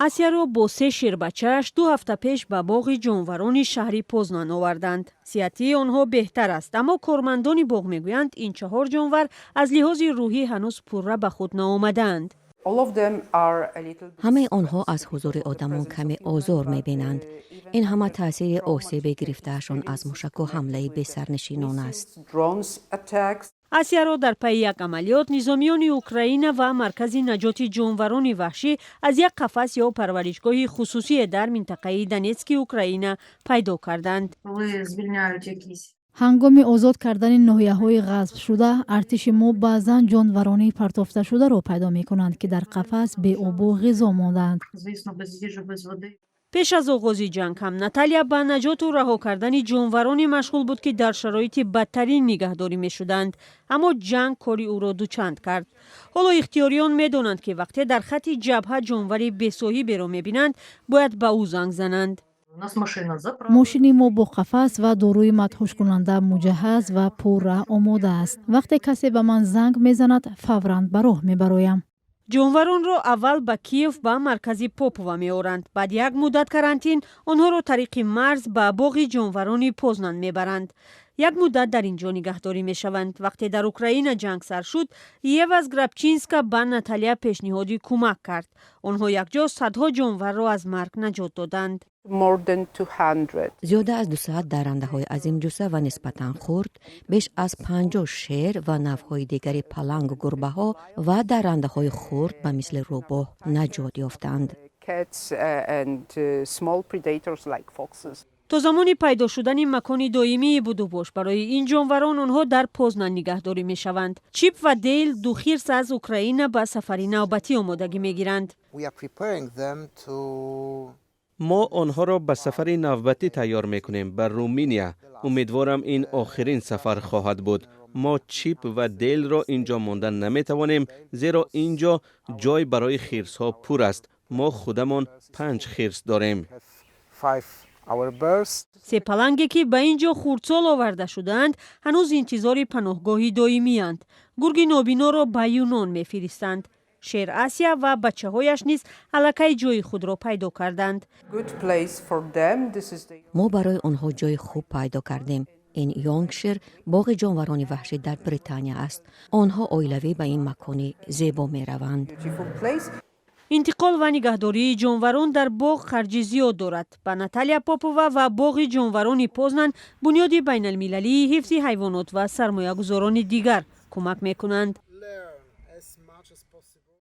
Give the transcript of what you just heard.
Асияро бо се шербачааш 2 ҳафта пеш ба боғи ҷонварони шаҳри Познан оварданд. Сиҳатии онҳо беҳтар аст, аммо кормандони боғ мегӯянд, ин чаҳор ҷонвар аз лиҳози рӯҳӣ ҳанӯз пурра ба худ наомадаанд. Ҳамаи онҳо аз ҳузури одамон каме озор мебинанд. Ин ҳама таъсири осебе гирифтаашон аз мушаку ҳамлаи бесарнишинон аст. Drones attacks. Асияро дар пайи як амалиёт низомиёни Украина ва маркази наҷоти ҷонварони ваҳшӣ аз як қафас ё парваришгоҳи хусусие дар минтақаи Донетски Украина пайдо карданд. Коли звільняють якісь Ҳангоми озод кардани ноҳияҳои ғасбшуда, артиши мо баъзан ҷонварони партофташударо пайдо мекунанд, ки дар қафас беобу ғизо мондаанд. Звісно, без їжі, без води. Пеш аз оғози ҷанг ҳам Наталия ба наҷоту раҳо кардани ҷонвароне машғул буд, ки дар шароити бадтарин нигаҳдорӣ мешуданд, аммо ҷанг кори ӯро дучанд кард. Ҳоло ихтиёриён медонанд, ки вақте дар хатти ҷабҳа ҷонвари бесоҳиберо мебинанд, бояд ба ӯ занг зананд. У нас машина заправлена. Мошини мо бо қафас ва доруи мадҳушкунанда муҷаҳҳаз ва пурра омода аст. Вақте касе ба ман занг мезанад, фавран ба роҳ мебароям. Ҷонваронро аввал ба Киев, ба маркази Попова меоранд. Баъд як муддат карантин онҳоро тариқи марз ба боғи ҷонварони Познан мебаранд. Як муддат дар ин ҷо нигаҳдорӣ мешаванд. Вақте дар Украина ҷанг сар шуд, Ева Зграбчинска ба Наталия пешниҳоди кӯмак кард. Онҳо якҷо садҳо ҷонварро аз марг наҷот доданд. More than 200. Зиёда аз 200 даррандаҳои азимҷусса ва нисбатан хурд, беш аз 50 шер ва навъҳои дигари палангу гурбаҳо ва даррандаҳои хурд ба мисли рӯбоҳ наҷот ёфтанд. Cats and small predators like foxes. То замони пайдо шудани макони доимии будубош барои ин ҷонварон, онҳо дар Познан нигаҳдорӣ мешаванд. Чип ва Дейл, ду хирс аз Украина, ба сафари навбатӣ омодагӣ мегиранд. We are preparing them to Мо онҳоро ба сафари навбатӣ тайёр мекунем, ба Руминия. Умедворам, ин охирин сафар хоҳад буд. Мо Чип ва Дейлро ин ҷо монда наметавонем, зеро ин ҷо ҷой барои хирсҳо пур аст. Мо худамон панҷ хирс дорем. Five our bears. Се паланге, ки ба ин ҷо хурдсол оварда шудаанд, ҳанӯз интизори паноҳгоҳи доимиянд. Гурги нобиноро ба Юнон мефиристанд. Шер Асия ва бачаҳояш низ аллакай ҷои худро пайдо карданд. Good place for them. This is the Мо барои онҳо ҷои хуб пайдо кардем. Ин Йоркшир, боғи ҷонварони ваҳшӣ дар Британия аст. Онҳо оилавӣ ба ин макони зебо мераванд. Beautiful place. Интиқол ва нигаҳдории ҷонварон дар боғ харҷи зиёд дорад. Ба Наталия Попова ва боғи ҷонварони Познан Бунёди байналмилалии ҳифзи ҳайвонот ва сармоягузорони дигар кӯмак мекунанд. Learn as much as possible.